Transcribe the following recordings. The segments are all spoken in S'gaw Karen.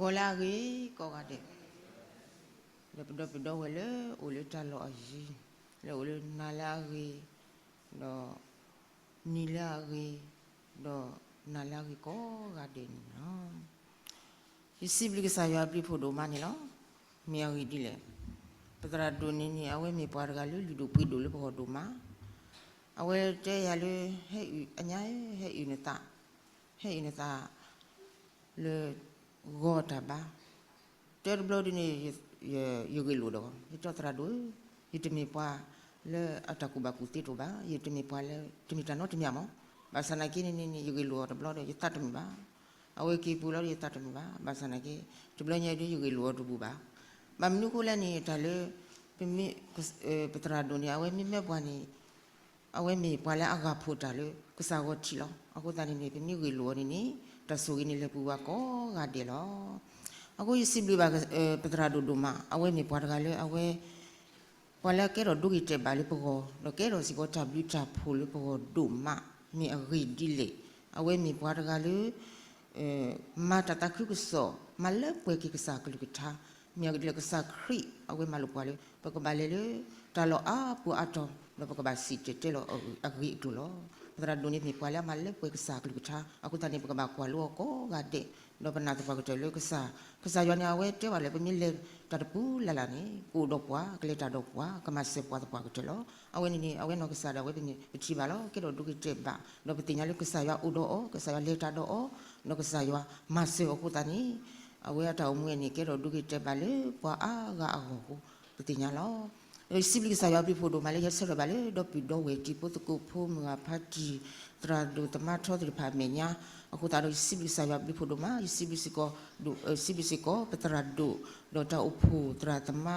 ဂီၤလၢအဂ့ၤကိးဂၤဒဲး, ဒီးပဒီပုၢ်ဒီဝဲၢ်လၢအိၣ်လၢတၢ်လီၢ်အယံၤ, လၢအိၣ်လၢနၤလၢအဂ့ၤ, ဒီး နံၤလၢအဂ့ၤ, ဒီးနၤလၢအဂ့ၤကိးဂၤဒဲးန့ၣ်လီၤ. ယစံးဘျုးကစၢ်ယွၤအဘျုးဖှိၣ်ဒိၣ်မးန့ၣ်လီၤ. မ့ၢ်အဂ့ၢ်ဒ်လဲၣ်, ပသရၣ်ဒိၣ်န့ၣ်န့ၣ် အဝဲမ့ၢ်ပှၤတဂၤလၢလုၢ်ဒိၣ်ပှ့ၤဒိၣ်လၢပဂီၢ်ဒိၣ်မး, အဝဲတဲယၤလၢ ဟဲအုၣ်အညါဧၢ, ဟဲအုၣ်နသး, ဟဲအုၣ်နသး လၢ ဂီၤတၢ်ဘါ, တၢတဘျီဒ်န့ၣ် ယဂ့ၢ်လိာ်ဒီး ယတဲသရၣ်ဒိၣ်ဧၢ, ယတမ့ၢ်ပှၤလၢအတၢ်ကူၣ်ဘၣ်ကူၣ်သ့တအိၣ်ဘၣ်, ယတမ့ၢ်ပှၤလၢ တမ့ၢ်တၢ်နီတမံၤမး, ဘၣ်ဆၣ်သနာ်က့န့ၣ်န့ၣ် ယဂ့ၢ်လိာ်အီၤတဘျီဒီး ယသးတမုာ်ဘၣ်, အဝဲက့ၤပူၤလီၤဒီးယသးတမုာ်ဘၣ်, ဘၣ်ဆၣ်သနာ်က့ တဘျီညါဒ်ယဂ့ၢ်လိာ်အီၤတဘူၣ်ဘၣ်, ဘၣ်မနုၤအဃိလဲၣ်န့ၣ် တၢ်လၢပမ့ၢ် ပသရၣ်ဒိၣ်န့ၣ် အဝဲမ့ၢ်မၢပှၤန့ၣ် အဝဲမ့ၢ်ပှၤလၢအဂၢ်ဖှိၣ်တၢ်လၢကစၢ်ဂီၢ်ထံးလီၤ. အဃိသတးန့ၣ်န့ၣ် ပမ့ၢ်ဂ့ၢ်လိာ်အီၤန့ၣ်န့ၣ် တၢ်ဆိၣ်ဂ့ၤန့ၣ်လဲၤပူၤဝဲကိးဂၤဒဲးလီၤ. အဃိယစံးဘျုးဘၣ် ပသရၣ်ဒိၣ်ဒိၣ်မး, အဝဲမ့ၢ်ပှၤတဂၤလၢအဝဲ ပှၤလၢအကဲထီၣ်ဒိဂ့ၤတဲာ်ဘၣ်လၢပဂီၢ်, ဒီးကဲထီၣ်စ့ၢ်ကီးတၢ်ဘျုးတၢ်ဖှိၣ်လၢပဂီၢ်ဒိၣ်မး, မ့ၢ်အဂ့ၢ်ဒ်လဲၣ်, အဝဲမ့ၢ်ပှၤတဂၤလၢ မၤတၢ်သးခုကစီၣ်, မၤလၢပှဲၤက့ၤကစၢ်အကလုၢ်ကထါ, မ့ၢ်အဂ့ၢ်ဒ်လဲၣ် ကစၢ်ခရံာ် အဝဲမၤလိာ်ပှၤလၢ ပကဘၣ်လဲၤလၢ တၢ်လီၢ်အါပူၤအါတီၤ, ဒီးပကဘၣ်စံၣ်တဲၤတဲလီၤအဂ့ၢ်အကျိၤလီၤ. ပသရၣ်ဒိၣ်န့ၣ်မ့ၢ်ပှၤလၢအမၤလၢပှဲၤကစၢ်အကလုၢ်ကထါ, အဃိသတးန့ၣ် ပကဘၣ်ကွၢ်လိအီၤကိးဂၤဒဲး, ဒီးပနာ်သပှၢ်ကတၢၢ်လၢကစၢ်, ကစၢ်ယွၤန့ၣ် အဝဲတဲဘၣ်လၢ ပမ့ၢ်လဲၤတၢ်တပူၤလၢ်လၢ်န့ၣ် ကအိၣ်ဒီးပှၤ, ကလဲၤတၢ်ဒီးပှၤ, ကမၤစၢၤပှၤသပှၢ်ကတၢၢ်လီၤ. အဝဲန့ၣ်န့ၣ် အဝဲနီၢ်ကစၢ်ဒၣ်ဝဲ ပမ့ၢ်ပထံၣ်ဘၣ်လီၤ, ကဲထီၣ်ဒိဂ့ၤတဲာ်ဘၣ်, ဒီးပသ့ၣ်ညါလၢကစၢ်ယွၤအိၣ်ဒီးအီၤ, ကစၢ်ယွၤလဲၤတၢ်ဒီးအီၤ, ဒီးကစၢ်ယွၤမၤစၢၤအီၤအဃိသတးန့ၣ် အဝဲအတၢ်အိၣ်မူန့ၣ် ကဲထီၣ်ဒိဂ့ၤတဲာ်ဘၣ်လၢပှၤအါဂၤအဂီၢ်အဃိ ပသ့ၣ်ညါလီၤ. ဒီးယစံးဘျုးကစၢ်ယွၤအဘျုးဖှိၣ်ဒိၣ်မးလၢ ယဟဲဆၢထၢၣ်ဘၣ်လၢ ဒီပုၢ်ဒီဝဲၢ်တံၤဖိသကိးဖိ မုၢ်ဂၤဖါတံၢ် သရၣ်ဒိၣ်သမါထီသ့ၣ်တဖၣ်အမဲာ်ညါ, အဃိသတးဒီး ယစံးဘျုးကစၢ်ယွၤအဘျုးဖှိၣ်ဒိၣ်မး, ယစံးဘျုးစ့ၢ်ကီး, စံးဘျုးစ့ၢ်ကီး ပသရၣ်ဒိၣ်, ဒီးတၢ်အိၣ်ဖှိၣ်သရၣ်သမါ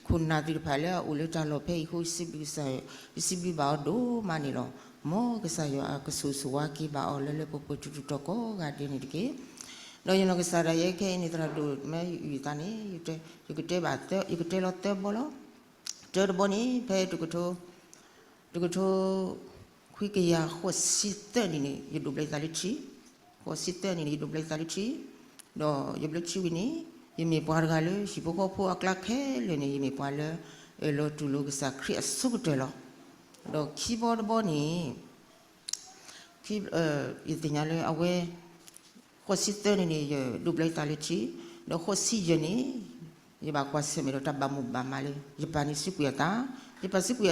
ခိၣ်နၢ်သ့ၣ်တဖၣ်လၢအအိၣ်လၢတၢ်လီၢ်ဖဲအံၤအဃိ ယစံးဘျုးကစၢ်, ယစံးဘျုးဘၣ်အီၤဒိၣ်မးန့ၣ်လီၤ. မ်ကစၢ်ယွၤအကဆိၣ်ဂ့ၤဆိၣ်ဝါက့ၤဘၣ်အီၤလၢလၢပှဲၤပှဲၤထူထူတီၤတီၤကိးဂၤဒဲးန့ၣ်တက့ၢ်. ဒီးယနီၢ်ကစၢ်ဒၣ်ယဲခဲအံၤန့ၣ် သရၣ်ဒိၣ်မ့ၢ်အုၣ်သးန့ၣ် ယကတဲဘၣ်, ယကတဲလီၤသၢဘီလီၤ. တၢတဘီန့ၣ် ဖဲ တကထိ ခွံကယၤဃိးဆံသၢနံၣ်န့ၣ် ယဒိးဘျၢယသးလၢထံ, ဃိးဆံသၢနံၣ်န့ၣ် ယဒိးဘျၢယသးလၢထံ, ဒီးယဘျၢထံဝံၤန့ၣ် ယမ့ၢ်ပှၤတဂၤလၢ ဟံၣ်ဖိဃီဖိအကျါခဲလၢာ်န့ၣ် ယမ့ၢ်ပှၤလၢ အၢၣ်လီၤတူၢ်လိာ်ကစၢ်ခရံာ်အဆိကတၢၢ်လီၤ. ဒီးခံဘီတဘီန့ၣ် ယသ့ၣ်ညါလၢအဝဲ ဃိးဆံသၢနံၣ်န့ၣ် ယဒိးဘျၢယသးလၢထံ, ဒီးဃိးဆံယဲၢ်န့ၣ် ယဘၣ်ကွၢ်ဆၢၣ်မဲာ်ဒီးတၢ်ဘၣ်မိၣ်ဘၣ်မးလၢ ယပၢ်န့ၣ်စူးကွံာ်အသး, ယပၢ်စူးကွံာ်အသးန့ၣ် ယတထံၣ်ဘၣ်အီၤဘၣ်. ယလဲၤအိၣ်ဒီးယ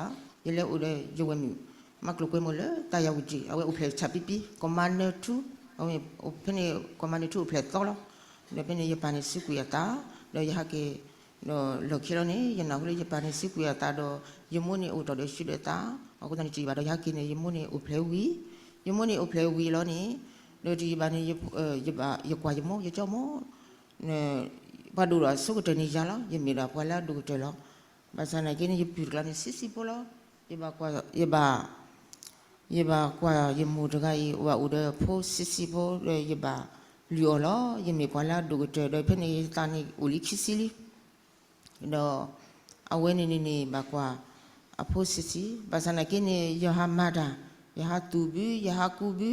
ဝဲၢ်မုၣ် မၤကျိၤကွဲမုၣ်လၢတၢ်ယၤဝတံၣ်, အဝဲအိၣ်ဖျဲၣ်ဆၣ်ပံပံ, ကီၢ်မၤနၢၤထူ, အဝဲဖဲန့ၣ် ကီၢ်မၤနၢၤထူအိၣ်ဖျဲၣ်သီလီၤ. ဒီးဖဲန့ၣ် ယပၢ်န့ၣ်စူးကွံာ်အသး, ဒီးယဟဲက့ၤ ဒီးလီၢ်ခံလီၤန့ၣ် ယနၢ်ဟူလၢယပၢ်န့ၣ်စူးကွံာ်အသးဒီး ယမိၢ်န့ၣ်အိၣ်တ့ၢ်ဒီးဆူဒီးသး, အဃိသတးန့ၣ် တယံာ်ဘၣ်ဒီးယဟဲက့ၤန့ၣ် ယမိၢ်န့ၣ်အိၣ်ဖျဲၣ်ဝံၤ, ယမိၢ်န့ၣ်အိၣ်ဖျဲၣ်ဝံၤလီၤန့ၣ်, ဒီးတယံာ်ဘၣ်န့ၣ် ယကွၢ်ယမိၢ် ယကၠီမိၢ် ပှၤဒိၣ်ဒီးအဆိကတၢၢ်န့ၣ်ယၤလီၤ. ယမ့ၢ်ဒၣ်ပှၤလၢအဒိၣ်ကတၢၢ်လီၤ. ဘၣ်ဆၣ်သနာ်က့န့ၣ် ယပုၢ်တကျါန့ၣ်ဆံးဆံးဖိလီၤ. ယဘၣ်ကွၢ်, ယဘၣ်, ယဘၣ်ကွၢ်ယမိၢ်တဂၤအံၤ ဘၣ်အိၣ်ဒီးဖိဆံးဆံးဖိဒီး ယဘၣ်လုၢ်အီၣ်လီၤ. ယမ့ၢ်ပှၤလၢအဒိၣ်ကတၢၢ် ဒီးဖဲန့ၣ်ယသးန့ၣ်အိၣ်လံခံဆံလံ. ဒီးအဝဲန့ၣ်န့ၣ်န့ၣ် ဘၣ်ကွၢ်အဖိဆံးဆံး, ဘၣ်ဆၣ်သနာ်က့န့ၣ် ယဟးမၤတၢ်, ယဟးသူၣ်ဘု, ယဟးကူဘု,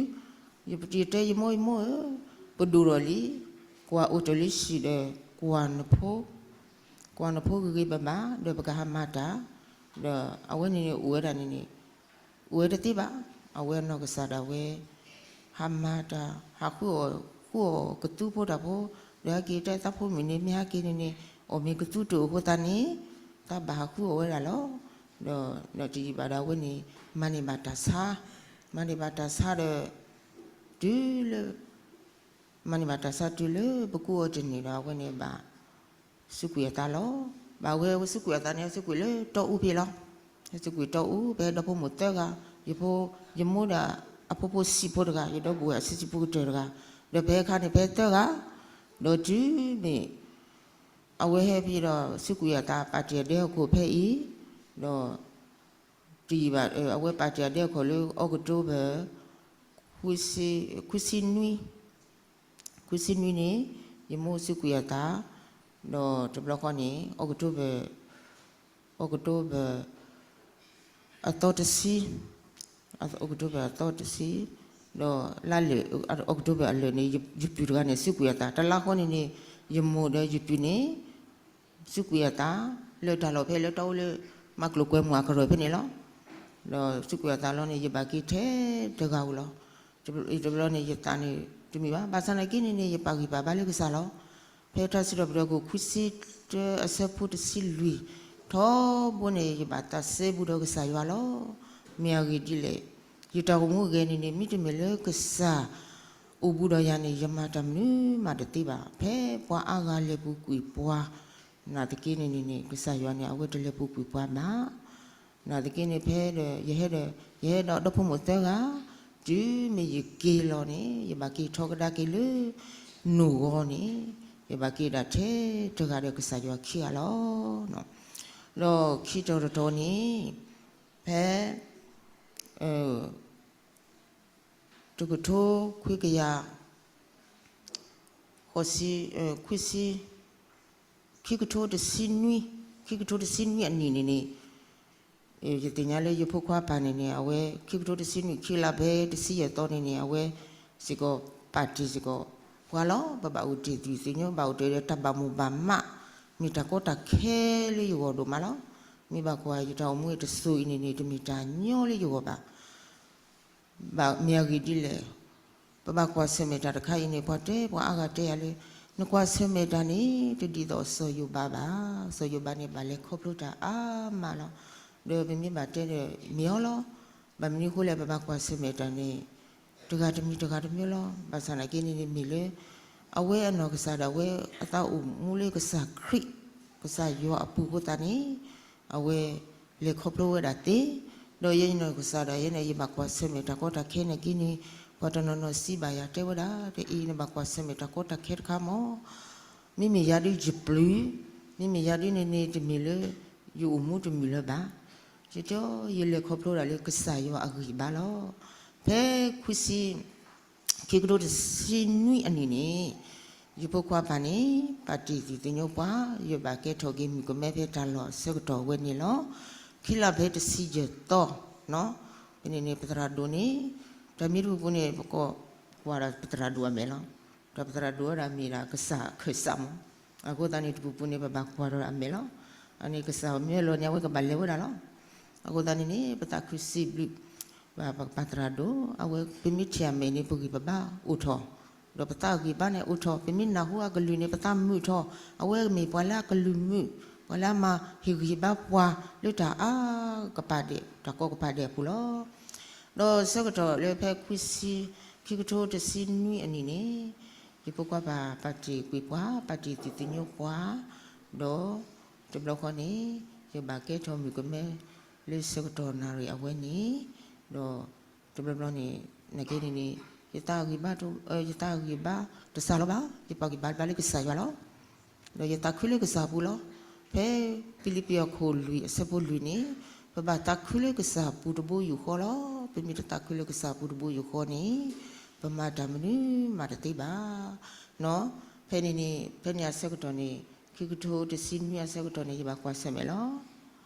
ယပတံၤတဲယမိၢ် ယမိၢ်ဧၢ, ပဒိၣ်ထီၣ်လံ, ကွၢ်အိၣ်တ့ၢ်လံဆံးဒီး ကွၢ်နဖိ, ကွၢ်နဖိဂ့ၤဂ့ၤဘၣ်ဘၣ် ဒီးပကဟးမၤတၢ်, ဒီးအဝဲန့ၣ်န့ၣ်အိၣ်ဝဲဒၣ်န့ၣ်န့ၣ် အိၣ်ဝဲတသ့ဘၣ်. အဝဲအနီၢ်ကစၢ်ဒၣ်ဝဲ ဟးမၤတၢ် ဟးဃုအီၣ်, ဃုအီၣ်ကသူဖိတၢ်ဖိ, ဒီးဟဲက့ၤတဲသးဖိမုၣ်န့ၣ် မ့ၢ်ဟဲက့ၤန့ၣ်န့ၣ် အီၣ်မ့ၤကသူတအိၣ်အဃိသတးန့ၣ် သးဘၣ်ဟးဃုအီၣ်ဝဲဒၣ်လီၤ. ဒီးတယံာ်ဘၣ်ဒီးအဝဲန့ၣ် မၤန့ၢ်ဘၣ်တၢ်ဆါ, မၤန့ၢ်ဘၣ်တၢ်ဆါဒီး တုၤလၢ မၤန့ၢ်ဘၣ်တၢ်ဆါတုၤလၢပကူအီၤတန့ၢ်ဒီး အဝဲန့ၣ်ဘၣ်စူးကွံာ်အသးလီၤ. ဘၣ်ဝဲအဝဲစူးကွံာ်အသးန့ၣ် ဟဲစူးကွံာ်လၢတီအူဖဲလီၤ. ဟဲစူးကွံာ်တီအူ ပဟဲဒီဖိမိၢ်သၢဂၤ, ယဖိ, ယမိၢ်ဒီးအဖိဖိဆံးဖိတဂၤ, ယဒီပုၢ်ဝဲၢ်အဆံးဆံးဖိကတၢၢ်တဂၤ, ဒီးပဟဲခါန့ၣ် ပဟဲသၢဂၤ, ဒီးတုၤမ့ၢ် အဝဲဟဲဖဲဒီး စူးကွံာ်အသး ပာ်တ့ၢ်အဒဲဟီၣ်ခိၣ်ဖဲအံၤ, ဒီး တယံာ်ဘၣ် အဝဲပာ်တ့ၢ်အဒဲဟီၣ်ခိၣ်လၢ October ခွံဆံနွံ, ခွံဆံနွံန့ၣ် ယမိၢ်စူးကွံာ်အသး, ဒီးတဘျီဃီန့ၣ် October, October အသီတဆံ, October အသီတဆံ, ဒီးလါလၢာ် October အလၢာ်န့ၣ် ယပုၢ်တဂၤန့ၣ် စူးကွံာ်အသး, တလါဃီန့ၣ်န့ၣ် ယမိၢ်ဒီးယပုၢ်န့ၣ် စူးကွံာ်အသး လၢတၢ်လီၢ်ဖဲလၢတၢ်အိၣ်လၢ မၤကျိၤကွဲမုာ်အကရၢၢ်ဖဲန့ၣ်လီၤ. ဒီးစူးကွံာ်အသးလီၤန့ၣ် ယဘၣ်က့ၤထဲတဂၤဧိၤလီၤ. တဘျီန့ၣ် ယသးန့ၣ်တမုာ်ဘၣ်. ဘၣ်ဆၣ်သနာ်က့န့ၣ်န့ၣ် ယပာ်ဂံၢ်ပာ်ဘါလၢကစၢ်လီၤ. ဖဲတၢ်စံးထီၣ်ပတြၢၤခိၣ်ခွံဆံတၢ အဆၢဖိတဆံလွံၢ်, ထီဘိန့ၣ် ယဘၣ်သးစဲဘူးဒီးကစၢ်ယွၤလီၤ. မ့ၢ်အဂ့ၢ်ဒ်လဲၣ်, ယတၢ်အိၣ်မူအဂ့ၢ်န့ၣ်န့ၣ် မ့တမ့ၢ်လၢကစၢ်အိၣ်ဘူးဒီးယၤန့ၣ် ယမၤတၢ်မနုၤမးတသ့ဘၣ်. ဖဲပှၤအါဂၤလဲၤပူၤကွံာ်ပှၤ နာ်သက့န့ၣ်န့ၣ်န့ၣ် ကစၢ်ယွၤန့ၣ် အဝဲတလဲၤပူၤကွံာ်ပှၤဘၣ်. နာ်သက့န့ၣ် ဖဲဒီး ယဟဲဒီး ယဟဲဒီးဒီဖိမိၢ်သၢဂၤ, တုၤမ့ၢ်ယက့ၤလီၤန့ၣ် ယဘၣ်က့ၤထီကဒါက့ၤလၢ နိၣ်ဂီၤန့ၣ် ယဘၣ်က့ၤဒၣ်ထဲတဂၤဒီးကစၢ်ယွၤခံဂၤလီၤ. ဒီးခံတီၤတတီၤန့ၣ် ဖဲ တကထိခွံကယၤ ဃိးဆံ ခွံဆံ ခံကထိတဆံနွံ, ခံကထိတဆံနွံအနံၣ်န့ၣ်န့ၣ် ယသ့ၣ်ညါလၢယဖိခွါပၢ်န့ၣ်န့ၣ် အဝဲ ခံကထိတဆံနွံ ခံလါဖဲတဆံယဲၢ်သီန့ၣ်န့ၣ် အဝဲစ့ၢ်ကီးပာ်တ့ၢ်စ့ၢ်ကီးပှၤလီၤ. ပဘၣ်အိၣ်တ့ၢ်သ့ၣ်ညါ ဘၣ်အိၣ်တ့ၢ်ဒီးတၢ်ဘၣ်မိၣ်ဘၣ်မး, မ့ၢ်တၢ်ကီတၢ်ခဲလၢယဂီၢ်ဒိၣ်မးလီၤ. မ့ၢ်ဘၣ်ကွၢ် ယတၢ်အိၣ်မူအတစိၤအံၤန့ၣ်န့ၣ် တမ့ၢ်တၢ်ညီလၢယဂီၢ်ဘၣ်. ဘၣ်မ့ၢ်အဂ့ၢ်ဒ်လဲၣ်, ပဘၣ်ကွၢ်ဆၢၣ်မဲာ်တၢ်တခါအံၤန့ၣ် ပှၤတဲ ပှၤအါဂၤတဲယၤလၢ နကွၢ်ဆၢၣ်မဲာ်တၢ်န့ၣ် တဒ်သိးစီၤယိၤဘးဘၣ်. စီၤယိၤဘးန့ၣ်ဘၣ်လဲၤခီဖျိတၢ်အါမးလီၤ. ဒီးပမ့ၢ်ဘၣ်တဲဒီးမ့ၢ်အီၤလီၤ. ဘၣ်မနုၤအဃိလဲၣ် ပဘၣ်ကွၢ်ဆၢၣ်မဲာ်တၢ်န့ၣ် တဂၤတမံၤတဂၤတမံၤလီၤ. ဘၣ်ဆၣ်သနာ်က့န့ၣ်န့ၣ်မ့ၢ်လၢ အဝဲအနီၢ်ကစၢ်ဒၣ်ဝဲအသးအိၣ်မူလၢကစၢ်ခရံာ် ကစၢ်ယွၤအပူၤအဃိသတးန့ၣ် အဝဲလဲၤခီဖျိဝဲဒၣ်သ့. ဒီးယဲယနီၢ်ကစၢ်ဒၣ်ယဲန့ၣ် ယဘၣ်ကွၢ်ဆၢၣ်မဲာ်တၢ်ကီတၢ်ခဲနာ်က့န့ၣ် ပှၤတနီၤနီၤစံးဘၣ်ယၤတဲဝဲဒၣ် တအံၤနဘၣ်ကွၢ်ဆၢၣ်မဲာ်တၢ်ကီတၢ်ခဲတခါမး မ့မ့ၢ်ယၤဒုးယပျုၢ်, မ့မ့ၢ်ယၤဒုးန့ၣ်န့ၣ် တမ့ၢ်လၢ ယအိၣ်မူတမုာ်လၢၤဘၣ်. ယတဲ ယလဲၤခီဖျိဒၣ်လၢကစၢ်ယွၤအဂံၢ်ဘါလီၤ. ဖဲခွံဆံ ခံကထိတဆံနွံအနံၣ်န့ၣ် ယဖိခွါပၢ်န့ၣ် ပာ်တ့ၢ်သ့ၣ်ညါပှၤ ယဘၣ်ကဲထီၣ်က့ၤမုၣ်ကမဲဖဲတၢ်လီၢ်အဆၢကတီၢ်ဝဲန့ၣ်လီၤ. ခံလါဖဲတဆံယဲၢ်သီ ဖဲန့ၣ်န့ၣ် ပသရၣ်ဒိၣ်န့ၣ် တၢ်မ့ၢ်တပူၤပူၤန့ၣ် ပကကွၢ်ဒီးပသရၣ်ဒိၣ်အမဲာ်လီၤ. ဒီးပသရၣ်ဒိၣ်ဝဲဒၣ်မ့ၢ်ဒၣ်ကစၢ်ခၢၣ်စးမး. အဃိသတးန့ၣ် တပူၤပူၤန့ၣ် ပဘၣ်ကွၢ်ဒီးအမဲာ်လီၤ. အန့ၣ်ကစၢ်မ့ၢ်လီၤန့ၣ် အဝဲကဘၣ်လဲၤဝဲဒၣ်လီၤ. အဃိသတးန့ၣ်န့ၣ် ပသးခုစံးဘျုး ဘၣ်ပသရၣ်ဒိၣ် အဝဲပမ့ၢ်ထံၣ်အမဲာ်န့ၣ် ပဂံၢ်ပဘါအိၣ်ထီၣ်, ဒီးပသးဂံၢ်ဘါန့ၣ်အိၣ်ထီၣ်, ပမ့ၢ်နၢ်ဟူအကလုၢ်န့ၣ် ပသးမုာ်ထီၣ်, အဝဲမ့ၢ်ပှၤလၢအကလုၢ်မုာ်, ပှၤလၢအမၤဟ့ၣ်ဂံၢ်ဟ့ၣ်ဘါပှၤလၢတၢ်အါကပၤဒဲး တၢ်ကီကပၤဒဲးအပူၤလီၤ. ဒီးဆၢကတီၢ်လၢဖဲခွံဆံ ခံကထိတဆံနွံအနံၣ်န့ၣ် ယဖိခွါပၢ်ပာ်တ့ၢ်ကွံာ်ပှၤ ပာ်တ့ၢ်သ့ၣ်ညါပှၤ, ဒီးတဘျီဃီန့ၣ် ယဘၣ်ကဲထီၣ်မုၣ်ကမဲ လၢဆၢကတီၢ်နၣ်ရံၣ်အဝဲန့ၣ်, ဒီးတဘျီဘျီန့ၣ် နာ်က့န့ၣ်န့ၣ် ယသးဂံၢ်ဘါ ယသးဂံၢ်ဘါတစှၤလီၤဘၣ်, ယပာ်ဂံၢ်ဘါဘၣ်လၢကစၢ်ယွၤလီၤ. ဒီးယသးခုလၢကစၢ်ပူၤလီၤ. ဖဲဖံလံးပံၤအခိၣ်လွံၢ်အဆၢဖိလွံၢ်န့ၣ် ပဘၣ်သးခုလၢကစၢ်ပူၤတဘိယူၢ်ဃီလီၤ. ပမ့ၢ်တသးခုလၢကစၢ်ပူၤတဘိယူၢ်ဃီန့ၣ် ပမၤတၢ်မနုၤမးတသ့ဘၣ်. ဖဲန့ၣ်န့ၣ် ဖဲန့ၣ်အဆၢကတီၢ်န့ၣ် ခံကထိတဆံနွံအဆၢကတီၢ်န့ၣ် ယဘၣ်ကွၢ်ဆၢၣ်မဲာ်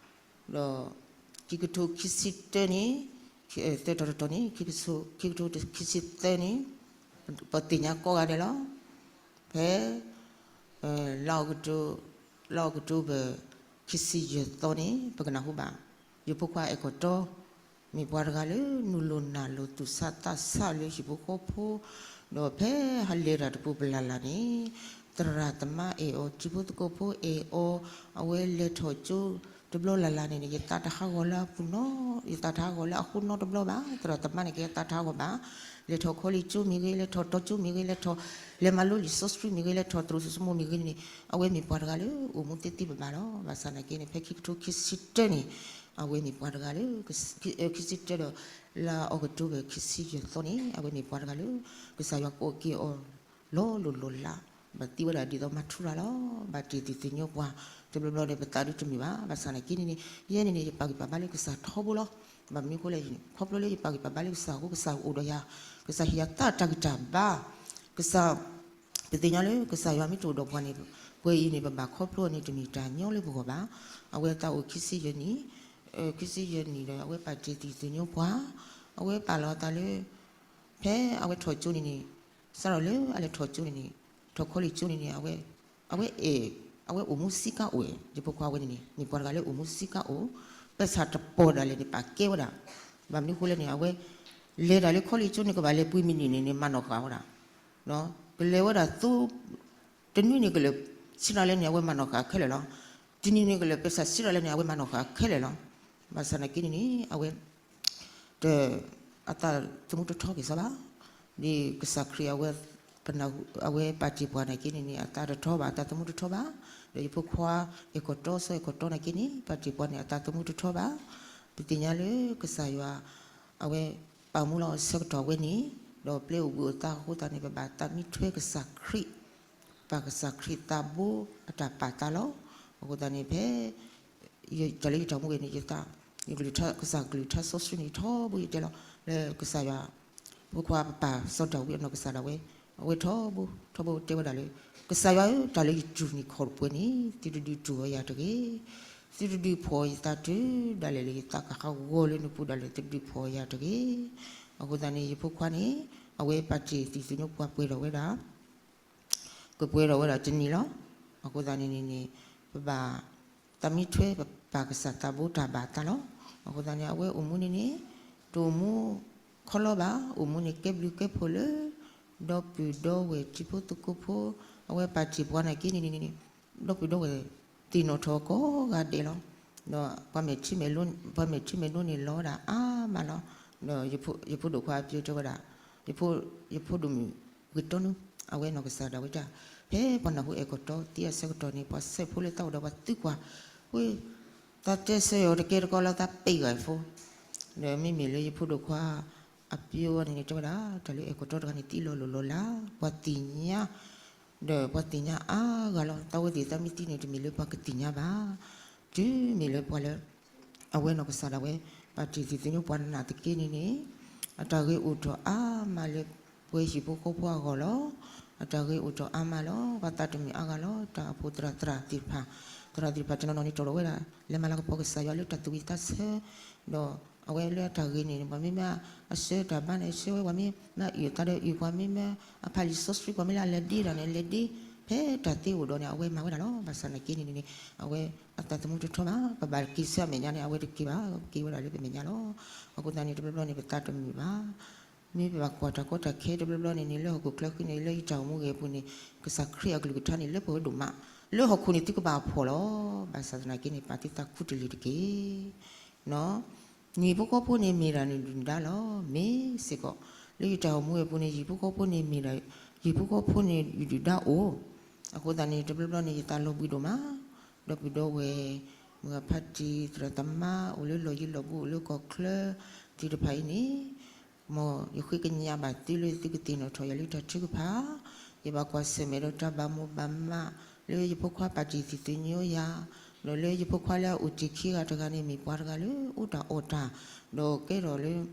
လီၤ. ဒီးခံကထိခံဆံတၢန့ၣ် သၢတီၤတတီၤန့ၣ် ခံကထိခံဆံသၢန့ၣ် ပသ့ၣ်ညါကိးဂၤဒဲးလီၤ. ဖဲ လါအီးကထိဘၢၣ် ခံဆံယဲၢ်သီန့ၣ် ပကနၢ်ဟူဘၣ် ယဖိခွါအဲၣ်ကီၢ်တီ မ့ၢ်ပှၤတဂၤလၢ နုာ်လီၤနၢ်လီၤသူၣ်ဆးသးဆးလၢဟံၣ်ဖိဃီဖိ, ဒီးဖဲဟးလဲၤတၢ်တပူၤပလၢ်လၢ်န့ၣ် သရၣ်သမါအဲၣ်အီၤ တံၤဖိသကိးဖိအဲၣ်အီၤ, အဝဲလဲၤထီၣ်ကၠိတဘျီလၢ်လၢ်န့ၣ်န့ၣ် ယသးတဟးဂီၤလၢအပူၤနီၤ, ယသးတဟးဂီၤလၢအဃိနီတဘျီဘၣ်. သရၣ်သမါန့ၣ်က့ ယသးတဟးဂီၤဘၣ်. လဲၤထီၣ်ခီလ့ၣ်ကၠိမ့ၢ်ဂ့ၤ, လဲၤထီၣ်တီကၠိမ့ၢ်ဂ့ၤ, လဲၤထီၣ် လဲၤမၤလိလံာ်စီဆှံမ့ၢ်ဂ့ၤ, လဲၤထီၣ်သရိာ်စိမိၢ်မ့ၢ်ဂ့ၤန့ၣ်န့ၣ် အဝဲမ့ၢ်ပှၤတဂၤလၢ အိၣ်မူသ့သ့ဘၣ်ဘၣ်လီၤ. ဘၣ်ဆၣ်သနာ်က့န့ၣ် ဖဲခံကထိခံဆံတၢန့ၣ် အဝဲမ့ၢ်ပှၤတဂၤလၢ ခံဆံတၢဒီး လါအီးကထိဘၢၣ် ခံဆံယဲၢ်သီန့ၣ် အဝဲမ့ၢ်ပှၤတဂၤလၢ ကစၢ်ယွၤကိးက့ၤအီၤ လီၤလိၢ်လီၤလး, ဘၣ်သံဝဲဒၣ်ဒ်သိးမၤထူရၤလီၤ. ဘၣ်တ့ၢ်သ့ၣ်ညါပှၤ တဘျီဘျီဒီး ပသးဒုတမုာ်ဘၣ်. ဘၣ်ဆၣ်သနာ်က့န့ၣ်န့ၣ် ယဲန့ၣ်န့ၣ် ယပာ်ဂံၢ်ပာ်ဘါလၢကစၢ်ထီဘိလီၤ. ဘၣ်မနုၤအဃိလဲၣ်, ခီဖျိလၢယပာ်ဂံၢ်ပာ်ဘါလၢကစၢ်အဃိ ကစၢ်အိၣ်ဒီးယၤ, ကစၢ်ဟ့ၣ်ယၤသးတၢ်ဂံၢ်တၢ်ဘါ, ကစၢ် ပသ့ၣ်ညါလၢကစၢ်ယွၤမ့ၢ်တအိၣ်ဒီးပှၤန့ၣ် ပှဲၤအံၤန့ၣ် ပဘၣ်ခီဖျိအီၤန့ၣ် တမ့ၢ်တၢ်ညီလၢပဂီၢ်ဘၣ်. အဝဲသးအိၣ်ခံဆံယဲၢ်နံၣ်, ခံဆံယဲၢ်နံၣ်ဒီး အဝဲပာ်တ့ၢ်သ့ၣ်ညါပှၤ, အဝဲပာ်လီၤအသးလၢ ဖဲအဝဲထီၣ်ကၠိန့ၣ်န့ၣ်, စးထီၣ်လၢအလဲၤထီၣ်ကၠိန့ၣ်န့ၣ်, ထီၣ်ခီလ့ၣ်ကၠိန့ၣ်န့ၣ် အဝဲ, အဝဲအဲၣ်, အဝဲအိၣ်မူစံးကါအိၣ်, ယဖိခွါဝဲန့ၣ်န့ၣ် မ့ၢ်ပှၤတဂၤလၢအိၣ်မူစံးကါအိၣ်, ပဆၣ်တပီၢ်ဒၣ်လဲာ်န့ၣ် ပာ်ကဲဝဲဒၣ်, ဘၣ်မနုၤဃိလဲၣ်န့ၣ် အဝဲလဲၤတၢ်လၢခီလ့ၣ်ကၠိန့ၣ် ကဘၣ်လဲၤပှဲၤမံးနံးန့ၣ်န့ၣ် မၤနီၣ်ဃာ်ဝဲဒၣ်, ကလဲၤဝဲဒၣ်သိ တနွံန့ၣ်ကလဲၤ, စံးထီၣ်လဲၣ်န့ၣ် အဝဲမၤနီၣ်ဃာ်ခဲလၢာ်လီၤ. တနံၤန့ၣ်ကလဲၤ ပဆၣ်စံးထီၣ်လဲၣ်န့ၣ် အဝဲမၤနီၣ်ဃာ်ခဲလၢာ်လီၤ. ဘၣ်ဆၣ်နာ်က့န့ၣ်န့ၣ် အဝဲ တ, အသးသမူတထီက့ၤစီဘၣ်, ဒ်ကစၢ်ခရံာ်အဝဲ, အဝဲပာ်တ့ၢ်ပှၤနာ်က့န့ၣ်န့ၣ် အသးတထီဘၣ်, အသးသမူတထီဘၣ်, ဒီးယဖိခွါ အဲၣ်ကီၢ်တီ စီၤအဲၣ်ကီၢ်တီနာ်က့န့ၣ် ပာ်တ့ၢ်ပှၤန့ၣ် အသးသမူတထီဘၣ်. ပသ့ၣ်ညါလၢကစၢ်ယွၤ အဝဲပာ်မူလီၤအဆၢကတီၢ်ဝဲန့ၣ်, ဒီးပျဲအိၣ်ဘှံးအိၣ်သါအဃိသတးန့ၣ် ပဘၣ်သးမံထွဲကစၢ်ခရံာ်, ပာ်ကစၢ်ခရံာ်သးဘိအတၢ်ပာ်သးလီၤ. အဃိသတးန့ၣ်ဖဲ တၢ်လၢယတၢ်မူဂ့ၤန့ၣ် ယသး, ယကလုၢ်ထါ, ကစၢ်ကလုၢ်ထါစီဆှံန့ၣ်ထီဘိယတဲလီၤ, လၢကစၢ်ယွၤ, ဖိခွါပပၢ်စီၤဒၤဝံးအနီၢ်ကစၢ်ဒၣ်ဝဲ, အဝဲထီဘိ, ထီဘိတဲဝဲဒၣ်လၢ, ကစၢ်ယွၤဧၢ, တၢ်လၢယတူၢ်န့ၢ်ခီၣ်တပှဲၤန့ၣ် သုတဒုးတူၢ်အီၤယၤတဂ့ၤ, သုတဒုးဖှီၣ်ယသးတုၤဒၣ်လဲာ်လၢယသးကဟးဂီၤလၢနပူၤဒၣ်လဲာ် သုတဒုးဖှီၣ်ယၤတဂ့ၤ. အဃိသတးန့ၣ် ယဖိခွါန့ၣ် အဝဲပာ်တ့ၢ်သံၣ်သညိပှၤပှဲၤထီၣ်ဝဲဒၣ် ကပှဲၤထီၣ်ဝဲဒၣ်တနံၤလီၤ. အဃိသတးန့ၣ်န့ၣ်န့ၣ် ပဘၣ်သးမံထွဲပပာ်ကစၢ်သးဘိတၢ်ဘၣ်သးလီၤ. အဃိသတးန့ၣ် အဝဲအိၣ်မူန့ၣ်န့ၣ် တအိၣ်မူခီလီဘၣ်, အိၣ်မူန့ၣ်ကဲဘျုးကဲဖှိၣ်လၢ ဒီပုၢ်ဒီဝဲၢ်တံၤဖိသကိးဖိ, အဝဲပာ်တ့ၢ်ပှၤနာ်က့န့ၣ်န့ၣ် ဒီပုၢ်ဒီဝဲၢ်သ့ၣ်နီၣ်ထီၣ်ကိးဂၤဒဲးလီၤ. ဒီးပှၤမဲာ်ထံမဲာ်နိန့ၣ်လီၤဝဲဒၣ်အါမးလီၤ. ဒီးယဖိဒိၣ်ခွါအပျဲၢ်တဲဝဲဒၣ်, ယဖိဒိၣ်မုၣ်ဂ့ၤတီနူ, အဝဲနီၢ်ကစၢ်ဒၣ်ဝဲတၢ်, ဖဲပှၤနၢ်ဟူအဲၣ်ကီၢ်တီသံအဆၢကတီၢ်န့ၣ် ပှၤဆဲးဖိလၢသးအိၣ်ဒီးပှၤသံကွၢ်, ဝဲ, သးတဲဆၢယီၤတကဲတကီလၢသးပ့ၢ်ဂၤအဖိ, ဒီးမ့မ့ၢ်လၢယဖိဒိၣ်ခွါအပျဲၢ်ဝဲန့ၣ်န့ၣ် တဲဝဲဒၣ် တၢ်လၢအဲၣ်ကီၢ်တီတဂၤန့ၣ် သံလီၤလိၢ်လီၤလး, ပှၤသ့ၣ်ညါ ဒီးပှၤသ့ၣ်ညါအါဂၤလီၤ. သးဝဲသ့ၣ်သးမ့ၢ်သံန့ၣ် တမ့ၢ်လၢပှၤကသ့ၣ်ညါဘၣ်. တုၤမ့ၢ်လၢပှၤလၢ အဝဲနီၢ်ကစၢ်ဒၣ်ဝဲ ပာ်တ့ၢ်သံၣ်သညိပှၤနာ်သက့န့ၣ်န့ၣ်, အတၢ်ဂ့ၤအိၣ်ထီၣ်အါမးလၢပှၤဟံၣ်ဖိဃီဖိအဂီၢ်လီၤ. အတၢ်ဂ့ၤအိၣ်ထီၣ်အါမးလီၤ. ပှၤသးတမုာ်အါဂၤလီၤ. တၢ်အိၣ်ဖှိၣ်သရၣ်သ့ၣ်တဖၣ်, သရၣ်သ့ၣ်တဖၣ်တနီၤနီၤန့ၣ် တီၢ်ထီၣ်ဝဲဒၣ် လဲၤမၤလၤကပီၤကစၢ်ယွၤလၢတၢ်သူၣ်ဝံၣ်သးဆၢ, ဒီးအဝဲလၢအတၢ်ဂ့ၤန့ၣ် ပှၤမ့မ့ၢ်အဆှၢတၢ်ဘါန့ၣ် ဆှၢဝဲ, ပှၤမ့ၢ်မၤအုၣ်အသးဒီးအုၣ်, ပှၤမ့ၢ်မၤအဖးလံာ်စီဆှံ, ပှၤမ့ၢ်လၢအလဲၤဒ့တၢ်န့ၣ် လဲၤဒ့, ဖဲတၢ်သ့အိၣ်ဒီးန့ၣ် အဝဲမၤဝဲဒၣ်လီၤ. ဘၣ်ဆၣ်နာ်က့န့ၣ်န့ၣ် အဝဲအသးသမူတထီဘၣ်. ပဘၣ်က့ၤဆူအမဲာ်ညါန့ၣ် အဝဲတက့ၤဘၣ်, က့ၤဝဲဒၣ်လၢပမဲာ်ညါလီၤ. အဃိသတးန့ၣ် တဘျီဘျီန့ၣ် ပသးတမုာ်ဘၣ်. မ့ၢ်ပဘၣ်ကွၢ်တၢ်ကီတၢ်ခဲတဘျီဘျီန့ၣ်န့ၣ် လၢဟီၣ်ခိၣ်ချၢဃံန့ၣ် လၢယတၢ်အိၣ်မူဂ့ၤအပူၤန့ၣ် ကစၢ်ခရံာ်အကလုၢ်ကထါန့ၣ် လၢပှဲၤဝဲဒိၣ်မး, လၢဟီၣ်ခိၣ်န့ၣ်သုကဘၣ်ဖှီၣ်လီၤ. ဘၣ်ဆၣ်သနာ်က့န့ၣ် ပာ်သုသးခူတလ့ၢ်တက့ၢ်. နံၣ်ဖိဃီဖိန့ၣ်မ့ၢ်ဒၣ်နဒုၣ်နဒါလီၤ. မ့ၢ်စ့ၢ်ကီး လၢယတၢ်အိၣ်မူအပူၤန့ၣ် ယံၤဖိဃီဖိန့ၣ်မ့ၢ်ဒၣ်, ယံၤဖိဃီဖိန့ၣ်ယဒုၣ်ဒါအိၣ်. အဃိသတးန့ၣ် တဘျီဘျီန့ၣ် ယသးလီၤဘှံးဒိၣ်မး, ဒီပုၢ်ဒီဝဲၢ်, မုၢ်ဂၤဖးတံၢ် သရၣ်သမါ အိၣ်လၢလီၢ်ယံၤလီၢ်ဘူး အိၣ်လၢကီၢ်ချၢသ့ၣ်တဖၣ်အံၤန့ၣ် မ်ယဃ့ကညးဘၣ်သုလၢသုကသ့ၣ်နီၣ်ထီၣ်ယၤလၢတၢ်ထုကဖၣ်, ယဘၣ်ကွၢ်ဆၢၣ်မဲာ်ဒီးတၢ်ဘၣ်မိၢ်ဘၣ်မး, လၢယဖိခွါပာ်တ့ၢ်သံၣ်သညိယၤ, ဒီးလၢယဖိခွါလၢအအိၣ်တ့ၢ်ခံဂၤတဂၤန့ၣ် မ့ၢ်ပှၤတဂၤလၢအိၣ်တၢ်အီၣ်တၢ်, ဒီးကဲထီၣ်လၢ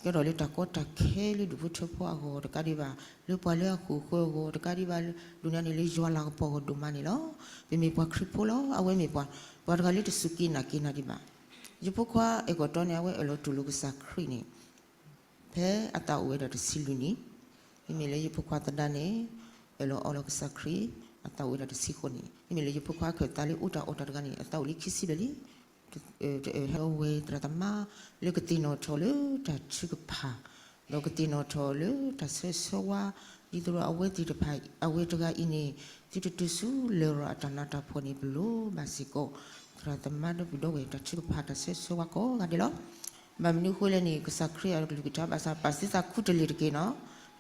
ကဲထီၣ်လၢတၢ်ကီတၢ်ခဲလၢဒူၣ်ဖိထၢဖိအဂီၢ်တကးဒံးဘၣ်, လၢပှၤလၢအဃိာ်ဃၢအဂီၢ်တကးဒံးဘၣ်, ဒိၣ်နၤန့ၣ်လၢယွၤလၤကပီၤအဂီၢ်ဒိၣ်မးန့ၣ်လီၤ. ပမ့ၢ်ပှၤခရံာ်ဖိလီၤ. အဝဲမ့ၢ်ပှၤ, ပှၤတဂၤလၢတစူၢ်က့ၤနာ်က့ၤနၤဒံးဘၣ်. ယဖိခွါအဲၣ်ကီၢ်တီန့ၣ် အဝဲအၢၣ်လီၤတူၢ်လိာ်ကစၢ်ခရံာ်န့ၣ် ဖဲအသးအိၣ်ဝဲဒၣ်တဆံလွံၢ်နံၣ်, မ့မ့ၢ်လၢယဖိခွါသဒါန့ၣ် အၢၣ်လီၤအီလီၤကစၢ်ခရံာ် အသးအိၣ်ဝဲဒၣ်တဆံဃိးနံၣ်, မ့မ့ၢ်လၢယဖိခွါခၢၣ်သးလၢအိၣ်တၢ်အီၣ်တၢ်တဂၤန့ၣ် အသးအိၣ်လံခံဆံဘျဲၣ်လံ. တ, တ, ဟဲဝဲသရၣ်သမါ လၢကသ့ၣ်နီၣ်ထီၣ်လၢတၢ်ထုကဖၣ်, ဒီးကသ့ၣ်နီၣ်ထီၣ်လၢတၢ်ဆၢဂ့ၤဆၢဝါ, ဒ်သိးဒီးအဝဲသ့ၣ်တဖၣ် အဝဲတဂၤအံၤန့ၣ် သုတတုၤဆူလရာ်အတၢ်နးတၢ်ဖှီၣ်န့ၣ် ပလိၣ်ဘၣ်စ့ၢ်ကီး သရၣ်သမါဒီပုၢ်ဒီဝဲၢ် တၢ်ထုကဖၣ်တၢ်ဆၢဂ့ၤဆၢဝါကိးဂၤဒဲးလီၤ. ဘၣ်မနုၤအဃိလဲၣ်န့ၣ် ကစၢ်ခရံာ်အကလုၢ်ကထါဘၣ်ဆၣ် ပာ်သုသးခူတလ့ၢ်တက့ၢ်နီၤ,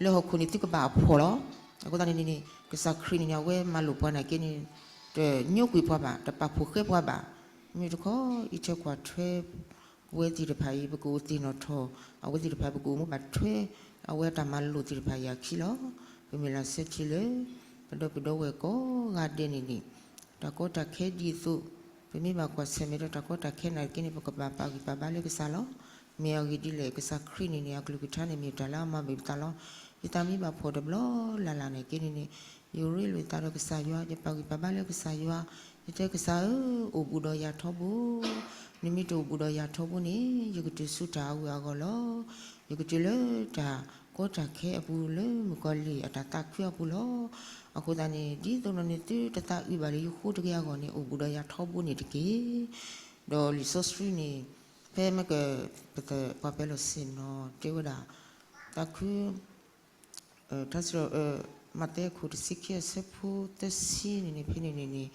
လၢဟီၣ်ခိၣ်န့ၣ်သုကဘၣ်အဖှီၣ်လီၤ. အဃိသတးန့ၣ်န့ၣ် ကစၢ်ခရံာ်န့ၣ်န့ၣ် အဝဲမၤလိာ်ပှၤနာ်က့န့ၣ် တညိကွံာ်ပှၤဘၣ်, တပာ်ဖှိၣ်ဃဲပှၤဘၣ်. မ့ၢ်တခီ အံးထွဲကွၢ်ထွဲ ပဝဲသ့ၣ်တဖၣ်အံၤ ပကအိၣ်သ့ၣ်နီၣ်ထီၣ် အဝဲသ့ၣ်တဖၣ် ပကအိၣ်မူဘၣ်ထွဲ အဝဲအတၢ်မၤလိာ်သ့ၣ်တဖၣ်အံၤအခံလီၤ. ပမ့ၢ်လၢဆၢထံလၢ ပဒီပုၢ်ဒီဝဲၢ်ကိးဂၤဒဲးန့ၣ်န့ၣ် တၢ်ကီတၢ်ခဲဒ်သိး ပမ့ၢ်ဘၣ်ကွၢ်ဆၢၣ်မဲာ်ဒီးတၢ်ကီတၢ်ခဲနာ်က့န့ၣ် ပကဘၣ်ပာ်ဂံၢ်ပာ်ဘါလၢကစၢ်လီၤ. မ့ၢ်အဂ့ၢ်ဒ်လဲၣ် ကစၢ်ခရံာ်န့ၣ်န့ၣ် အကလုၢ်ကထါန့ၣ် မ့ၢ်တၢ်လၢအမၤဘၣ်ပသးလီၤ. ယသးမ့ၢ်ဘၣ်ဖှီၣ်တဘျီလၢ်လၢ်နာ်က့န့ၣ်န့ၣ် ယရ့လိာ်သးဒီးကစၢ်ယွၤ, ယပာ်ဂံၢ်ပာ်ဘါလၢကစၢ်ယွၤ, ယတဲကစၢ်ဧၢ, အိၣ်ဘူးဒီးယၤထီဘိ, နမ့ၢ်တအိၣ်ဘူးဒီးယၤထီဘိန့ၣ် ယကတုၤဆူတၢ်အဂုၤအဂီၢ်လီၤ. ယကတုၤလၢတၢ် တၢ်ကီတၢ်ခဲအပူၤလၢမုၣ်ကီၤလံၢ်အတၢ်သးခုအပူၤလီၤ. အဃိသတးန့ၣ် ဒ်သိးဒီးန့ၣ်သုတသးအုးဘၣ်လၢယဃိတဂ့ၤအဂီၢ်န့ၣ် အိၣ်ဘူးဒီးယၤထီဘိန့ၣ်တက့ၢ်. ဒီးလံာ်စီဆှံန့ၣ် ဖဲမ့ၢ်က ပသပှၤပဲလီၤစ့ၣ်နီၤတဲဝဲဒၣ် သးခု ထါစံးထီၣ် မးသဲခိၣ်တဆံခံအဆၢဖိသၢဆံန့ၣ်န့ၣ် ဖဲန့ၣ်န့ၣ်န့ၣ်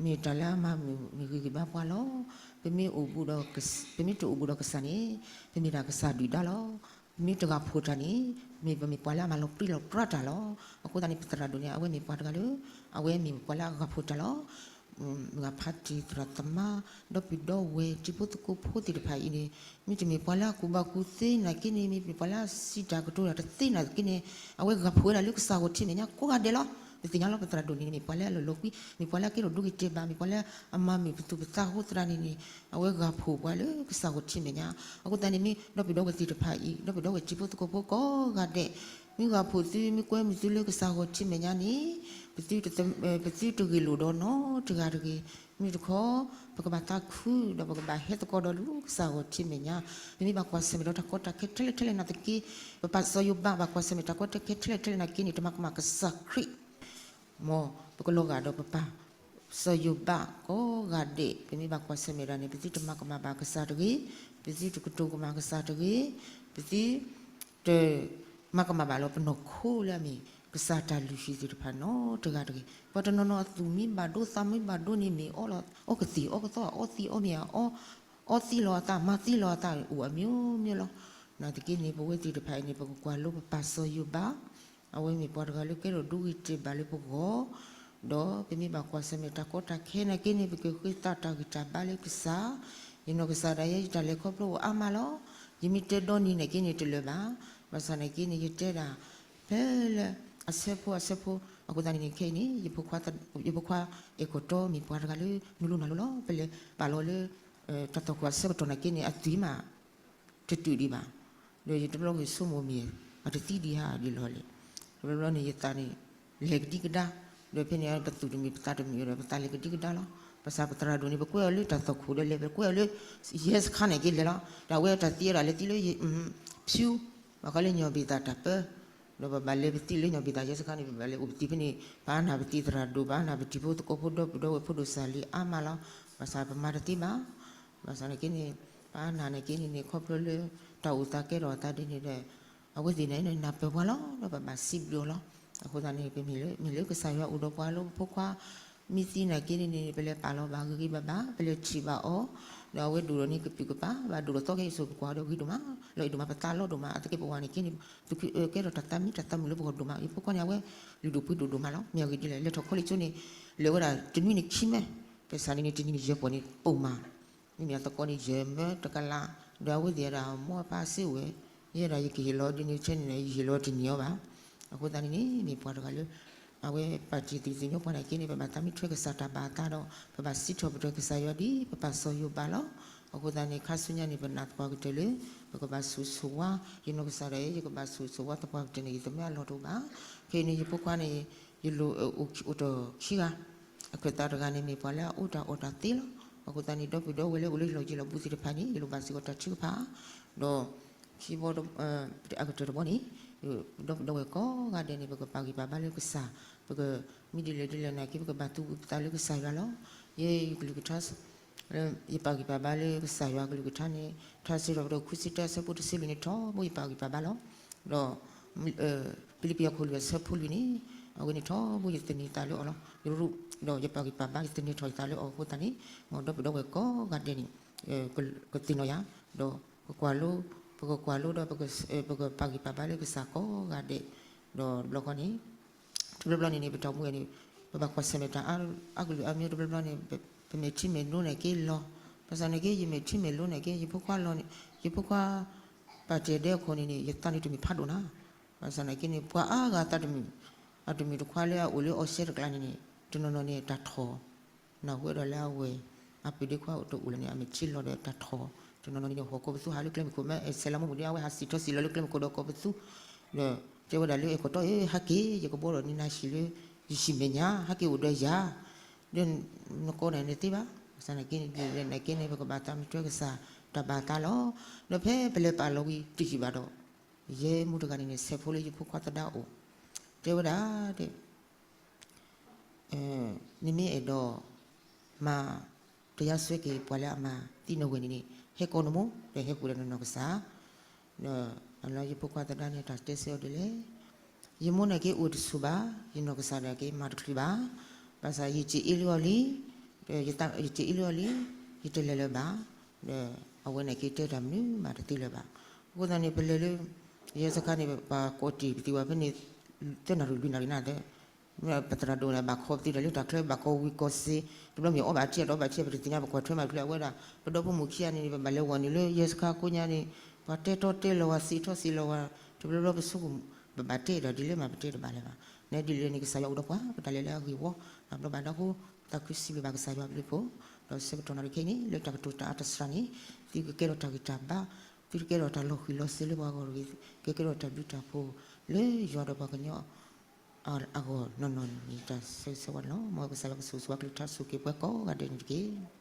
မ့ၢ်တၢ်လၢအမၤမုာ်မ့ၢ်ဂံၢ်ဂံၢ်ဘါပှၤလီၤ. ပမ့ၢ်အိၣ်ဘူးဒီးကစ-, ပမ့ၢ်တအိၣ်ဘူးဒီးကစၢ်န့ၣ် ပမ့ၢ်ဒၣ်ကစၢ်ဒုၣ်ဒါလီၤ. ပမ့ၢ်တဂၤဖိးတၢ်န့ၣ် မ့ၢ်ပမ့ၢ်ပှၤလၢအမၤလီၤပြံလီၤပြါတၢ်လီၤ. အဃိသတးန့ၣ် ပသရၣ်ဒိၣ်န့ၣ် အဝဲမ့ၢ်ပှၤတဂၤလၢ အဝဲမ့ၢ်ပှၤလၢအဂၤဖိးတၢ်လီၤ. မုၢ်ဂၤဖးတံၢ်သရၣ်သမါ ဒီပုၢ်ဒီဝဲၢ် တံၤဖိသကိးဖိသ့ၣ်တဖၣ်အံၤန့ၣ် မ့တမ့ၢ်ပှၤလၢအကူၣ်ဘၣ်ကူၣ်သ့နာ်က့န့ၣ် မ့တမ့ၢ်ပှၤလၢအစံးတၢ်ကတိၤတၢ်တသ့နာ်က့န့ၣ် အဝဲဂၤဖိးဝဲဒၣ်လၢကစၢ်ဂီၢ်ထံးမဲာ်ညါကိးဂၤဒဲးလီၤ. ပသ့ၣ်ညါလီၤ ပသရၣ်ဒိၣ်န့ၣ် မ့ၢ်ပှၤလၢအလီၤလီၤကွံ မ့ၢ်ပှၤလၢအကဲထီၣ်ဒိဂ့ၤတဲာ်ဘၣ် မ့ၢ်ပှၤလၢအမၤမုာ်ပသူၣ်ပသးအဃိသတးန့ၣ်န့ၣ် အဝဲဂၤဖိးပှၤလၢကစၢ်ဂီၢ်ထံးမဲာ်ညါ. အဃိသတးန့ၣ်မ့ၢ်ဒီပုၢ်ဒီဝဲၢ်သ့ၣ်တဖၣ်အံၤ ဒီပုၢ်ဒီဝဲၢ်တံၤဖိသကိးဖိကိးဂၤဒဲး မ့ၢ်ဂၤဖိးသု မ့ၢ်ကွဲမုာ်သုလၢကစၢ်ဂီၢ်ထံးမဲာ်ညါန့ၣ် ပသုတဂ့ၤလိာ်ဒီးနီတဂၤတဂ့ၤ. မ့ၢ်တခီ ပကဘၣ်သးခု ဒီးပကဘၣ်ဟဲသကိးဒီးလူၤကစၢ်ဂီၢ်ထံးမဲာ်ညါ. ပမ့ၢ်ဘၣ်ကွၢ်ဆၢၣ်မဲာ်ဒီးတၢ်ကီတၢ်ခဲထဲလဲၣ်ထဲလဲၣ်နာ်သက့ ပပၢ်စီၤယိၤဘးဘၣ်ကွၢ်ဆၢၣ်မဲာ်တၢ်ကီတၢ်ခဲထဲလဲၣ်ထဲလဲၣ်နာ်က့န့ၣ် တမၤကမၣ်ကစၢ်ခရံာ် မ်ပကလီၤဂာ်ဒီးပပၢ်စီၤယိၤဘးကိးဂၤဒဲး ပမ့ၢ်ဘၣ်ကွၢ်ဆၢၣ်မဲာ်ဒၣ်န့ၣ် ပသုတမၤကမၣ်ဘၣ်ကစၢ်တဂ့ၤ, ပသုတကတိၤကမၣ်ကစၢ်တဂ့ၤ, ပသုတ မၤကမၣ်ဘၣ်လီၤပနီၢ်ခိလၢအမ့ၢ် ကစၢ်တၢ်လုၢ်ဟံၣ်သ့ၣ်တဖၣ်နီတဂၤတဂ့ၤ. ပှၤတနီၤနီၤအသူၣ်မံဘၣ်ဒိသးမံဘၣ်ဒိန့ၣ်မ့ၢ်အီလီၤ အီကသံၣ်အီကသီၣ်အီသံးအီမ့ၢ်အီ အီသံးလီၤအသးမၤသံးလီၤအသးအိၣ်အမျိုးမျိုးလီၤ. နာ်သက့န့ၣ် ပဝဲသ့ၣ်တဖၣ်အံၤန့ၣ် ပကကွၢ်လိပပၢ်စီၤယိၤဘး အဝဲမ့ၢ်ပှၤတဂၤလၢကဲထီၣ်ဒိဂ့ၤတဲာ်ဘၣ်လၢပဂီၢ် ဒီးပမ့ၢ်ဘၣ်ကွၢ်ဆၢၣ်မဲာ်တၢ်ကီတၢ်ခဲနာ်က့န့ၣ် ပကဃ့သးတၢ်ဂံၢ်တၢ်ဘါလၢကစၢ်. ယနီၢ်ကစၢ်ဒၣ်ယဲ ယတၢ်လဲၤခီဖျိအိၣ်အါမးလီၤ. ယမ့ၢ်တဲဒီနံၤနာ်က့န့ၣ်တလၢာ်ဘၣ်. ဘၣ်ဆၣ်နာ်က့န့ၣ် ယတဲဒၣ် ဖဲလၢအဆၢဖိအဆၢဖိ အဃိသတးန့ၣ်န့ၣ် ခဲအံၤန့ၣ် ယဖိခွါ ယဖိခွါအဲၣ်ကတီၤမ့ၢ်ပှၤတဂၤလၢနူလိနၤလိလီၤ. ပလဲၤပာ်လီၤလၢ တၢ်သီၣ်ခိၣ်အဆၢကတီၢ်နာ်က့န့ၣ် အသွံၣ်မး တတုာ်ဒံးဘၣ်. ဒီးယတဘျီဂ့ၤဆိကမိၣ်မ့ၢ် အတသံဒံးဧါဒ်လဲၣ်. တဘျီဘျီန့ၣ် ယသးန့ၣ် လဲၤကဒံကဒါ, ဒီးဖဲန့ၣ် ပသူၣ်တမုာ်ပသးတမုာ်ဒီး ပသးလဲၤကဒံကဒါလီၤ. ဘၣ်ဆၣ်ပသရၣ်ဒိၣ်န့ၣ် ပကွဲအီၤလၢတၢ်သီၣ်ခိၣ်ဒီးလဲၤ ပကွဲအီၤလၢ ရဲစခန်း နာ်က့လဲၤလီၤ. ဒီးအဝဲတၢ်သံအဒၣ်လဲၤသံလၢ ဖၠူ ဘၣ်ဃးလၢညီၣ်ဘ့ၣ်သၣ်တၢ်ပၢ ဒီးပဘၣ်လဲၤပသံလၢညီၣ်ဘ့ၣ်သၣ် ရဲစခန်း န့ၣ် ပဘၣ်လဲၤအိၣ်ပသံဖဲန့ၣ် ပအါနၢ်ပသံသရၣ်ဒိၣ် ပအါနၢ်ပတံၤဖိသကိးဖိဒီပုၢ်ဒီဝဲၢ်ဖိဒိၣ်စၢ်လံအါမးလီၤ. ဘၣ်ဆၣ်ပမၤတသ့ဘၣ်. ဘၣ်ဆၣ်နာ်က့န့ၣ် ပအါနၢ်နာ်က့န့ၣ်န့ၣ် ခီဖျိလၢ တၢ်အိၣ်သးကဲထီၣ်အသးဒ်န့ၣ်ဒီး အဝဲသ့ၣ်န့ၣ်နၢ်ပၢၢ်ပှၤလီၤ ဒီးပဘၣ်စံးဘျုးအီၤလီၤ. အဃိသတးန့ၣ် ပမ့ၢ်လၢ မ့ၢ်လၢကစၢ်ယွၤအိၣ်ဒီးပှၤလၢပဖိခွါ မ့ၢ်သံနာ်က့န့ၣ်န့ၣ် ပလဲၤပာ်လီၤဘၣ်ဂ့ၤဂ့ၤဘၣ်ဘၣ် ပလဲၤထံၣ်ဘၣ်အီၤ ဒီးအဝဲဒိၣ်ဒီးန့ၣ်ကပုာ်ကပၤ ဘၣ်ဒိၣ်ဒီးသီခဲအံၤစိၤပကွၢ်ဒီးဂ့ၤဒိၣ်မး လီၤအဲၣ်ဒိၣ်မး ပသးလီၤဒိၣ်မး အသကဲပဝးန့ၣ်က့န့ၣ် သုးက့အၢကဲထီၣ်တၢ်သးမံတၢ်သးမုာ်လၢပဂီၢ်ဒိၣ်မး ယဖိခွါန့ၣ် အဝဲလုၢ်ဒိၣ်ပှ့ၤဒိၣ်ဒိၣ်မးလီၤ. မ့ၢ်အဂ့ၢ်ဒ်လဲၣ် လဲၤထီၣ်ခီလ့ၣ်ကၠိန့ၣ် လဲၤဝဲဒၣ်တနွံန့ၣ်ခံမၢ ပစးန့ၣ်န့ၣ် တနံၤန့ၣ်ယဲၢ်ပီၢ်န့ၣ်ပိာ်မး မ့မ့ၢ်အသကိးန့ၣ် ယဲၢ်မၢတကလး ဒီးအဝဲသ့ၣ်ဒၣ်အမိၢ်အပၢ်စ့ၢ်ဝဲ ယဲဒၣ်ယကဟ့ၣ်လီၤဒ်န့ၣ်ဆဲန့ၣ် ယဟ့ၣ်လီၤတန့ၢ်အီၤဘၣ်. အဃိသတးန့ၣ်န့ၣ် မ့ၢ်ပှၤတဂၤလၢ အဝဲပာ်တ့ၢ်သံသ့ၣ်ညိပှၤနာ်က့န့ၣ် ပဘၣ်သးမံထွဲကစၢ်တၢ်ဘၣ်အသးဒီး ပဘၣ်စံးထီၣ်ပတြၢၤကစၢ်ယွၤဒ်ပပၢ်စီၤယိၤဘးလီၤ. အဃိသတးန့ၣ် ခါဆူညါန့ၣ် ပနာ်သပှၢ်ကတၢၢ်လၢ ပကဘၣ်ဆိၣ်ဂ့ၤဆိၣ်ဝါ ယနီၢ်ကစၢ်ဒၣ်ယဲ ယကဘၣ်ဆိၣ်ဂ့ၤဆိၣ်ဝါသပှၢ်ကတၢၢ်န့ၣ် ယသမၢအလီၢ်တအိၣ်ဘၣ်. ခဲအံၤန့ၣ် ယဖိခွါန့ၣ် ယလိၣ်အိၣ်ထီၣ်ခံဂၤ အခွဲးသးတဂၤန့ၣ် မ့ၢ်ပှၤလၢအအိၣ်တၢ်အီၣ်တၢ်သ့လီၤ. အဃိသတးန့ၣ် ဒီပုၢ်ဒီဝဲၢ်လၢအိၣ်လၢယလီၢ်ယလီၢ်ဘူးသ့ၣ်တဖၣ်န့ၣ် ယလိၣ်ဘၣ်စ့ၢ်ကီးတၢ်ထုကဖၣ် ဒီး ခံဘီ အကတၢၢ်တဘီန့ၣ် ဒီပုၢ်ဒီဝဲၢ်ကိးဂၤဒဲးန့ၣ် ပကပာ်ဂံၢ်ပာ်ဘါလၢကစၢ် ပကမ့ၢ်ဒ်လဲၣ်ဒ်လဲၣ်နာ်က့ ပကဘၣ်သူၣ်ဝံၣ်ပသးလၢကစၢ်ယွၤလီၤ. ယဲယကလုၢ်ကထါ ယပာ်ဂံၢ်ပာ်ဘါလၢကစၢ်ယွၤကလုၢ်ကထါန့ၣ် ထါစံးထီၣ်ပတြၢၤခွံဆံတၢအဆၢဖိတဆံလွံၢ်န့ၣ် ထီဘိယပာ်ဂံၢ်ပာ်ဘါလီၤ. ဒီး ဖံလံးပံၤအခိၣ်လွံၢ်အဆၢဖိလွံၢ်န့ၣ် အဝဲန့ၣ်ထီဘိယသန့ၤသးလၢအီၤလီၤ. ယရူး ဒီးယပာ်ဂံၢ်ပာ်ဘါ ယသန့ၤထီၣ်ယသးလၢအီၤအဃိသတးန့ၣ် မ်ဒီပုၢ်ဒီဝဲၢ်ကိးဂၤဒဲးန့ၣ် ကသ့ၣ်နီၣ်ယၤ ဒီး ကကွၢ်လိ ပကကွၢ်လိဒီး ပကပာ်ဂံၢ်ပာ်ဘါလၢကစၢ်ကိးဂၤဒဲး ဒီးတဘျီဃီန့ၣ် တဘျီဘျီန့ၣ်န့ၣ် ပတၢ်အိၣ်မူန့ၣ် ပဘၣ်ကွၢ်ဆၢၣ်မဲာ်တၢ်အါကလုာ်အါမံၤ တဘျီဘျီန့ၣ် ပမဲာ်ထံမဲာ်နိနာ်က့လီၤ. ဘၣ်ဆၣ်နာ်က့ ယမဲာ်ထံမဲာ်နိနာ်က့ ယဖိခွါလီၤန့ၣ် ယဖိခွါ ပာ်တ့ၢ်ဒဲးအခိၣ်န့ၣ်န့ၣ် ယသးန့ၣ်တမ့ၢ်ဖးဒိၣ်နၤ. ဘၣ်ဆၣ်နာ်က့န့ၣ် ပှၤအါဂၤသးတမုာ် အတမုာ်တခွါလၢအအိၣ်လၢအီစဲတကျါန့ၣ်န့ၣ် တနီၤနီၤန့ၣ်တၢ်ထီၣ် နၢ်ဟူဝဲဒၣ်လၢအဝဲၢ် အပုၢ်ဒ့ခွါတအိၣ်လၢၤန့ၣ် အမဲာ်ထံလီၤဒီးတၢ်ထီၣ် တနီၤနီၤန့ၣ် ဟီၣ်ကိးပသူဟးလၢကျဲမုၢ်ခိၣ် မ့ၢ်အဲၣ်ဆဲးလီၤမုၢ်မုၢ်ဒ် အဝဲဟးစံၣ်ထီၣ်စံၣ်လီၤလၢကျဲမုၢ်ခိၣ်ဒီးကိးပသူ ဒီးတဲဝဲဒၣ်လၢအဲၣ်ကတီၢ် ဟဲက့ၤ ယကဘီဒီးနံၤနၤဟံၣ်လၢ ယဟံၣ်မဲာ်ညါ ဟဲက့ၤအိၣ်ဒီးယၤ ဒီးနကိးန့ၣ်နသ့ဘၣ်. ဘၣ်ဆၣ်နာ်က့န့ၣ် ဒ်လဲၣ်နာ်က့န့ၣ် ပကဘၣ်သးမံထွဲကစၢ်တၢ်ဘၣ်သးလီၤ. ဒီးဖဲပလဲၤပာ်လီၤဝံၤတယံာ်ဘၣ်ဒီး ယဲမူတဂၤန့ၣ်န့ၣ် ဆဲးဖိလၢယဖိခွါသဒါအိၣ်, တဲဝဲဒၣ်, နမ့ၢ်အဲၣ်ဒိးမၤ တရားစွဲက့ၤပှၤလၢအမၤသံနဝဲၢ်န့ၣ်န့ၣ် ဟဲကိးနမိၢ် ဒီးဟဲဃုာ်ဒီးနနီၢ်ကစၢ်, ဒီးအလီၢ်ယဖိခွါသဒါန့ၣ် တၢ်တဲဆၢအီၤဒ်လဲၣ်, ယမိၢ်န့ၣ်က့အိၣ်တဆူၣ်ဘၣ်, ယနီၢ်ကစၢ်ဒီးက့မၤတချုးဘၣ်, ဘၣ်ဆၣ်ယစံးအ့လၢအီၤလံ, ယစံးအ့လၢအီၤလံ, ယတလဲၤလၢၤဘၣ်, ဒီးအဝဲန့ၣ်က့တဲတၢ်မနုၤမးတသ့လၢၤဘၣ်, အဃိသတးန့ၣ် ပလဲၤလၢ ရဲစခန်းန့ၣ် ပှၤကိးတ့ၢ်ပသံဝဲဖဲန့ၣ် သၢနၣ်ရံၣ်လွံၢ်နၣ်ရံၣ်နၤဒီး ပသရၣ်ဒိၣ်န့ၣ် ဘၣ်ခီပသံဒီးလၢတၢ်ချၢ ဘၣ်ကီဝံၤကီစ့, တဘျီမ့ၢ်အီၣ်ဘၣ်ထံၣ်အီၤဒီးဘၣ်ထံၣ် ပတသ့ၣ်ညါ ပကွၢ်ထွဲမၤတချုးအဝဲဒၣ် ပဒီဖိမုၣ်ခံဂၤန့ၣ် ပဘၣ်လဲၤဂီၢ်န့ၣ်လၢရဲစခန်းကိးညါန့ၣ် ပှၤတဲတီတဲလီၤဝဲ စံးထီၣ်စံးလီၤဝဲ, တဘျီဘျီပဆိကမိၣ် ပဘၣ်တဲဒီးဒ်လဲၣ်မး ပတဲတဘၣ်လၢၤဘၣ်, နဒ်လဲၣ်န့ၣ်ကစၢ်ယွၤအိၣ်ဒီးပှၤ ပတၢ်လဲၤလၢအဂ့ၢ်ဝီ, တဘျီဘၣ်ဒီးဃိ သးခုစံးဘျုးဘၣ်ကစၢ်ယွၤဘျုးဖှိၣ်, ဒီးဆၢကတီၢ်နၣ်ရံၣ်ခဲအံၤန့ၣ် လၢတၢ်ကတိၤတၢ်အါတစှၤန့ၣ် သုကကဲထီၣ်တၢ်ဂံၢ်တၢ်ဘါ, သုကကဲထီၣ်တၢ်လီၤဃံၤလီၤစ့လၢပှၤဂီၢ်တဂ့ၤ, ကကဲထီၣ်တၢ်ဘျုးတၢ်ဖှိၣ်လၢယွၤဒီးပှၤကညီအဂီၢ်နီၢ်နီၢ်န့ၣ် တၢ်ဆၢဂ့ၤဆၢဝါန့ၣ်လီၤ. မ်ကစၢ်ယွၤကဆိၣ်ဂ့ၤဆိၣ်ဝါကလုၢ်ကထါ ဆိၣ်ဂ့ၤပှၤကိးဂၤဒဲးန့ၣ်တက့ၢ်.